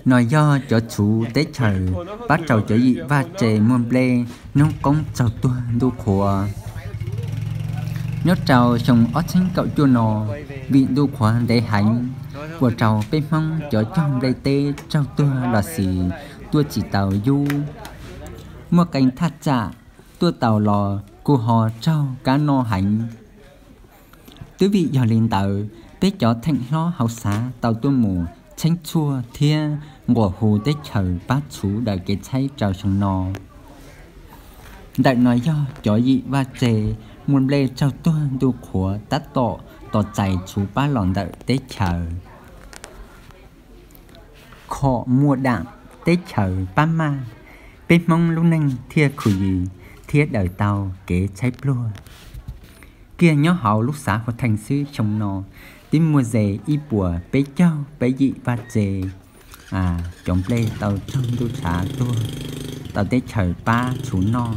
No yog cov txhuv teb chaws pab rau cov yim vaj tse muaj nplej noob qoob tsaug tuag ntuj qhuav. Nyob rau xyoo ob txheeb kaum cuaj no, vim ntuj qhuav ntev heev, ua rau peb Hmoob cov cog nplej teb tsaug tuag los sis tuaj tsis tau yub. Muaj qee thaj tsam tuaj tau los kuj ho tsaug kab noj heev. Twb vim yog li ntawd, peb cov theem hlob hauv xav tau tuaj mus tsheeb tshuaj thiab nquas hu teb chaws pab txhuv daws kev tshaib rau xyoo no. Ntawm no yog cov yim vaj tse muaj nplej tsaug tuag ntuj qhuav tab tom tos txais txhuv pab los ntawm teb chaws. Khom muaj dam teb chaws pab maj, peb Hmoob lub neej thiaj khuv yis thiab daws tau kev tshaib pluag. Kiag nyob hauv lub xav Huas Theej xwb xyoo no twb muaj ze ib puas peb caug peb yim vaj tse cov nplej tau tsaug ntuj tshav tuag tau teb chaws pab txhuv noj.